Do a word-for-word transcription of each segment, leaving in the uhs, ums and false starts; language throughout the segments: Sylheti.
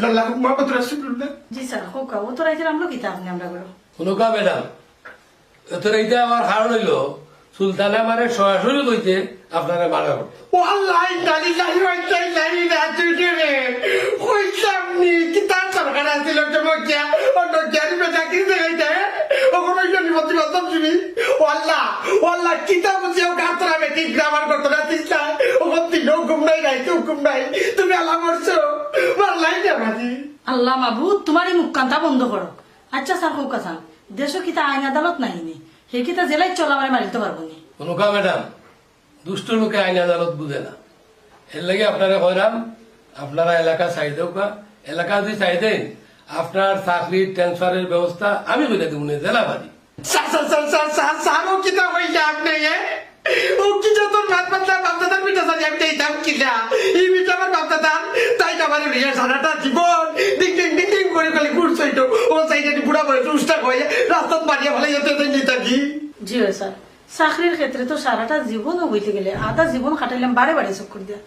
আল্লাহ, মুহাম্মদ রাসূলুল্লাহ। জি স্যার, কউক্কা, অত রাইতে আমরার কিতা আপনে আমরার ঘরো? হুনউক্কা ম্যাডাম, অত রাইতে আমার কারণ অইলো, সুলতানে আমারে সরাসরি কইছে আপনারে মার্ডার করতো। ও আল্লাহ, ইন্না লিল্লাহি ওয়া ইন্না ইলাইহি রাজিউন রে। কইলাম নি, কিতা দরকার আছিল ওটা মধ্যে? অন্য জ্ঞানী বেটা কি দেখাইতে? ওখানে ওই জন্য প্রতিবাদ তুমি। ও আল্লাহ, ও আল্লাহ, কিতা বুঝি ও গাতরা বেটি গ্রামার করতো না, চিন্তা। ও তিন হুকুম নাই, নাই তো হুকুম নাই। তুমি আল্লাহ মরছো, মারলাই না মারি। আল্লাহ মাবুদ, তুমার ই মুখ কান্তা বন্ধ করো। আচ্ছা স্যার, কউক্কা চাইন, দেশো কিতা আইন আদালত নাই নি? হে কিতা জেলাইত চলা মারে মারিতো পারবো নি? হুনউক্কা ম্যাডাম, দুষ্ট লোকে আইন আদালত বুঝে না। এর লাগি আপনারে কইরাম, আপনারা এলাকা ছাড়ি দেউক্কা। এলাকা যদি ছাড়ি দেইন, আপনার চাকরির ট্রান্সফারের ব্যবস্থা আমি কইরা দিমু নে, জেলা বাড়ি। Sir, sir, sir, sir, sir, sir, ও কিতা কইলা আপনে, এ? ও কিতা তোর মাত মাতলা বাপদাদার ভিটা ছাড়ি আমি দিতাম কিলা? ই ভিটা আমার বাপদাদার, তাই তো আমার বিয়ে সারাটা জীবন ডিং ডিং ডিং ডিং করি খালি ঘুরছে তো। ও সাইডে বুড়া বয়স উষ্টা হয়ে রাস্তাত মারিয়া ফেলাই যেতে নিতা কি? জি অয় স্যার, চাকরির ক্ষেত্রে তো সারাটা জীবনও অইতে গেলে আধা জীবন কাটাইলাম বারে বারে চক্কর দিয়া।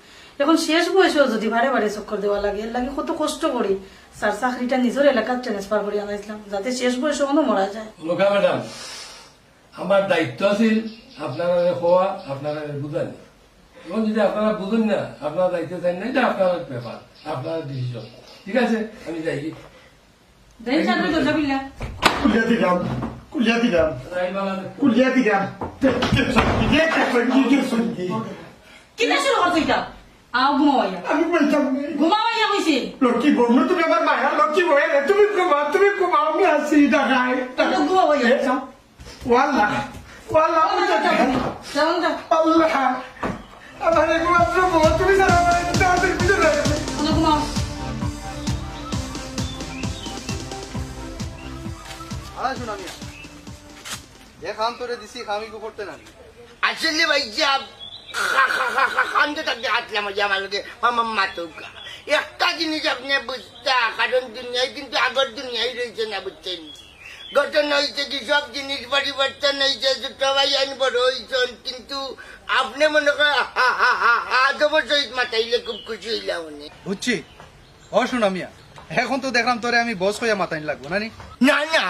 এখন শেষ বয়সেও যদি বারে বারে চক্কর দেওয়া লাগে, এর লাগি কত কষ্ট করি স্যার চাকরিটা নিজর এলাকাত ট্রান্সফার করি আনাইছিলাম, যাতে শেষ বয়সে অনো মরা যায়। হুনউক্কা ম্যাডাম, আমার দায়িত্ব আছিল আপনারারে কওয়া, আপনারারে বুঝানি। এখন যদি আপনারা বুঝইন না, আপনারা যাইতে চাইন না, এটা আপনারার ব্যাপার, আপনারার ডিসিশন, ঠিক আছে? আমি যাই। দেন সামনে দরজা খুললা। খুলিয়া দিলাম, খুলিয়া দিলাম, যাই বাংলাদেশ। খুলিয়া দিলাম। কে, কে সঙ্গী, কে সঙ্গী, কে সঙ্গী? কিতা শুরু করছো ইটা? আও ঘুমাও আইয়া। আমি কইতাম না। ঘুমাও আইয়া কইছি। লক্ষ্মী বউ, তুমি আমার মায়া, লক্ষ্মী বউ, এ, তুমি ঘুমাও, তুমি ঘুমাও, আমি আছি, ঢাকায়। তুমি ঘুমাও আইয়া, যাও। ও আল্লাহ, ও আল্লাহ, যাও, যাও, যাও, যাও। আল্লাহ, আমার একমাত্র বউ, তুমি ছাড়া আমার একটা হাতের পিছনে রাখবে। তুমি ঘুমাও। আরে সোনা মিয়া, যে কাম তোরে দিছি, কাম ইগু করতে না নি? আসলে ভাই সাহেব, খা-, খা-, খা-, খা-, কান্দে থাকতে হাতলাম ওই যে আমার লগে মামা মাতুকা। একটা জিনিস আপনি বুঝতা, কারণ দুনিয়ায় কিন্তু আগর দুনিয়ায় রইছে না, বুঝছেন? ঘটনা হইছে কি, সব জিনিস পরিবর্তন হইছে, ছোট ভাই আইন বড় হইছন, কিন্তু আপনি মনে করেন আ-, আ-, আ-, আ-, আদবর সহিত মাতাইলে খুব খুশি হইলাম উনি। বুঝছি। ও সোনা মিয়া, এখন তো দেখলাম তোরে আমি বস কইয়া মাতাইন লাগবো না নি? না, না,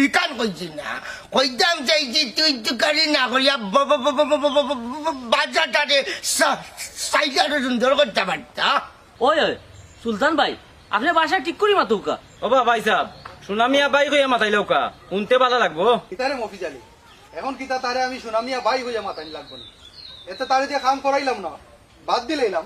ইখান কইছি না। কইতাম চাইছি তুই তুকারি না করিয়া ব-, ব-, বাজাটারে সা-, সাইডারে সুন্দর করতে পারতা। ওই, ওই, সুলতান ভাই, আপনি বাসা ঠিক করি মাতুকা। ও বা ভাই সাহেব, সোনা মিয়া ভাই কইয়া মাতাইলাউকা, হুনতে ভালা লাগবো। কিতারে মফিজ আলী, এখন কিতা তারে আমি সোনা মিয়া ভাই কইয়া মাতাইন লাগবো না? এতে তারে দিয়া কাম করাইলাম না, বাদ দিলাইলাম।